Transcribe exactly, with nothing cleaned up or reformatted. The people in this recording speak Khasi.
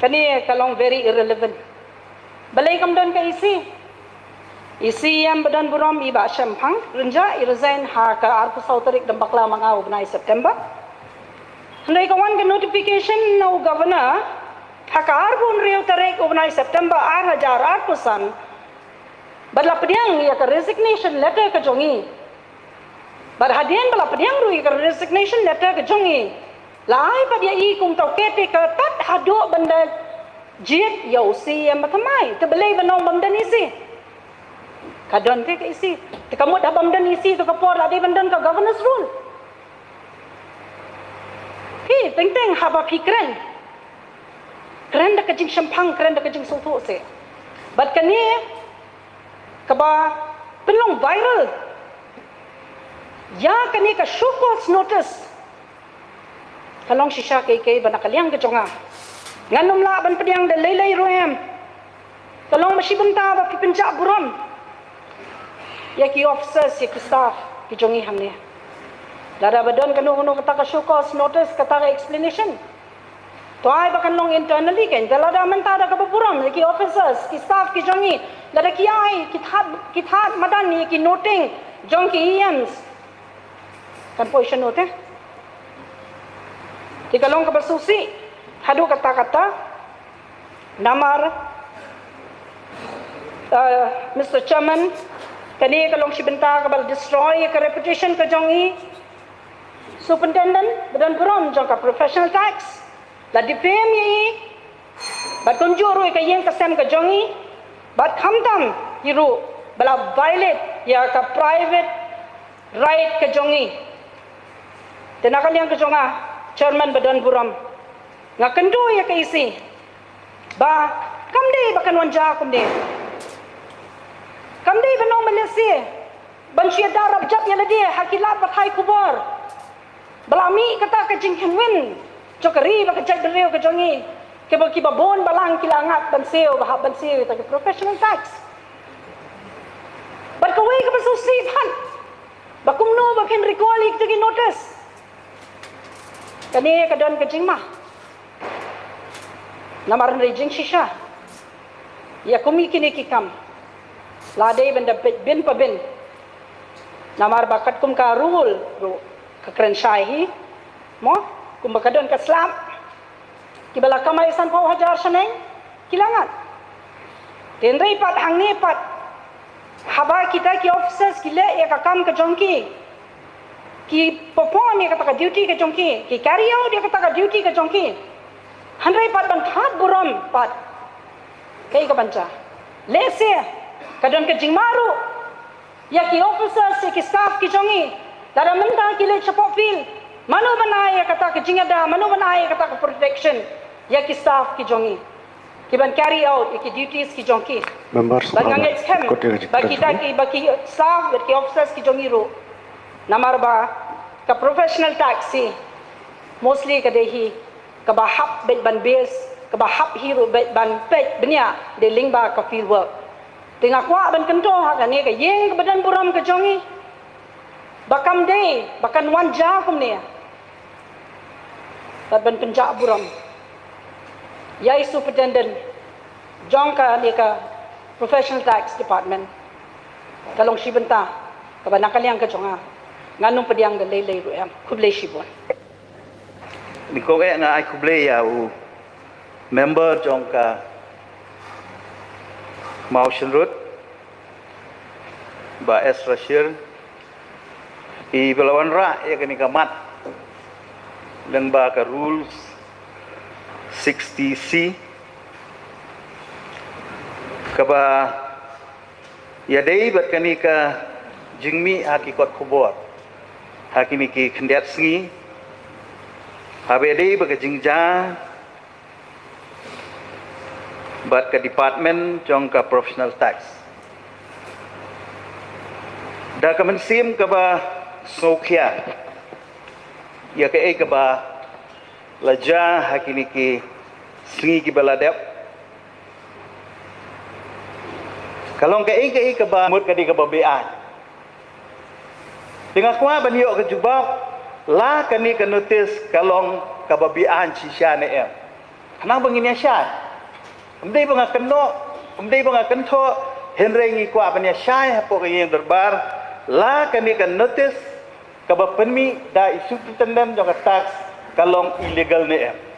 Kane ka long very irrelevant. Balei kam don ka E C? E C ïam ba don burom i Bah Shemphang Rynjah i resign ha ka arphew saw tarik Dhar Bakla ma nga u bnai September. Hynrei ka wan ka notification na u Governor ha ka arphew hynriew tarik u bnai September ar hajar arphew san. Bad la pdiang ïa ka resignation letter ka jong i. Bad hadien ba la pdiang ruh ïa ka resignation letter ka jong i, la ai pat ïa i kum u caretaker tad haduh ban da jied ïa u C E M ba thymmai. Te balei ban ong bym don E C? Ka don te ka E C. Te ka mut haba ym don E C te ka por la dei ban don ka governor's rule. Phi teng teng haba phi kren, kren da ka jingshemphang, kren da ka jingsngewthuh seh. Bad kane kaba pynlong viral ïa kane ka show cause notice, ka long shisha kaei kaei ba na ka liang ka jong nga ngan ym lah ban pdiang da lei lei ruh em. Ka long ba shi bynta ba phi pynjah burom ïa ki officers, ïa ki staff ki jong i hangne. Lada ba don kano kano kata ka show cause notice, kata ka explanation, to ai ba kan long internally kan. Te lada mynta da kaba burom ïa ki officers, ki staff ki jong i, lada ki ai, ki thad, ki thad madan ïa ki noteng jong ki E Ms, kan poi shano te? Te ka long kaba sngewsih haduh katta katta. Namar, uh, Mister Chairman, kane ka long shi bynta kaba la destroy ïa ka reputation ka jong i. Superintendent ba don burom jong ka professional tax la defame ïa i, bad kumjuh ruh ïa ka ïing ka sem ka jong i, bad khamtam hi ruh ba la violate ïa ka private right ka jong i. Te na ka liang ka jong nga, Chairman ba don burom, nga kynduh ïa ka E C ba kam dei ba kan wan jia kumne. Kam dei ban ong ba lehse ban shu ïada rap jop ïa lade ha ki lad pathai khubor ba la mih kata ka jingkhynwin jong ka ri bad ka jaitbynriew ka jong i, kiba, kiba bun balang ki la ngat ban siew, ba hap ban siew ïa ka professional tax. Bad kawei kaba sngewsih pat, ba kumno ba phin recall ïa kita ki notice. Kane ka don ka jingma. Namar hynrei jingshisha ïa kum ïa kine ki kam la dei ban da peit bynta bynta. Namar ba katkum ka rule ruh ka kren shai hi, mo, kumba ka don ka slap, kiba la kamai sanphew hajar shaneng ki la ngat. Te hynrei pat hangne pat, haba kita ki officers ki leh ïa ka kam ka jong ki, ki perform ïa kata ka duty ka jong ki, ki carry out ïa kata ka duty ka jong ki, hynrei pat ban thad burom pat, kaei ka ban jia? Lehse ka don ka jingma ruh ïa ki officers, ïa ki staff ki jong i. Lada mynta ki leit shapoh field, mano ban ai ïa kata ka jingïada, mano ban ai ïa kata ka protection ïa ki staff ki jong i, ki ban carry out ïa ki duties ki jong ki? Members, bad nga ngeit skhem ba kita ki, ba ki staff bad ki officers ki jong i ruh, namar ba ka professional tax hi mostly ka dei hi kaba hap beit ban base, kaba hap hi ruh beit ban peit bniah dei lyngba ka field work. Te nga kwah ban kyntu ha kane ka ïing kaba don burom ka jong i, ba kam dei ba kan wan jia kumne. Bad ban pynjah burom ïa i superintendent jong kane ka professional tax department. Ka long shi bynta kaba na ka liang ka jong nga, ngan ym pdiang da lei lei ruh em. Khublei shibun. Nyngkong eh nga ai khublei ïa u member jong ka Mawshynrut, Bah S Rashir, iba la wanrah ïa kane ka mat lyngba ka Rules sixty C, kaba ïadei bad kane ka jingmih ha ki kot khubor ha kine ki khyndiat sngi, haba ïadei bad ka jingjia bad ka department jong ka professional tax. Da ka mynsiem kaba sngewkhia ïa kaei kaba la jia ha kine ki sngi kiba la dep, ka long kaei kaei kaba mut ka dei kaba beaiñ. Te nga kwah ban ïoh ka jubab, la kane ka notice ka long kaba beaiñ shisha ne em? Khnang ba ngin ïa shai. Ym dei ba nga kynnoh, ym dei ba nga kynthoh, hynrei ngi kwah ban ïa shai hapoh ka ïing dorbar, la kane ka notice kaba pynmih da i superintendent jong ka tax ka long illegal ne em.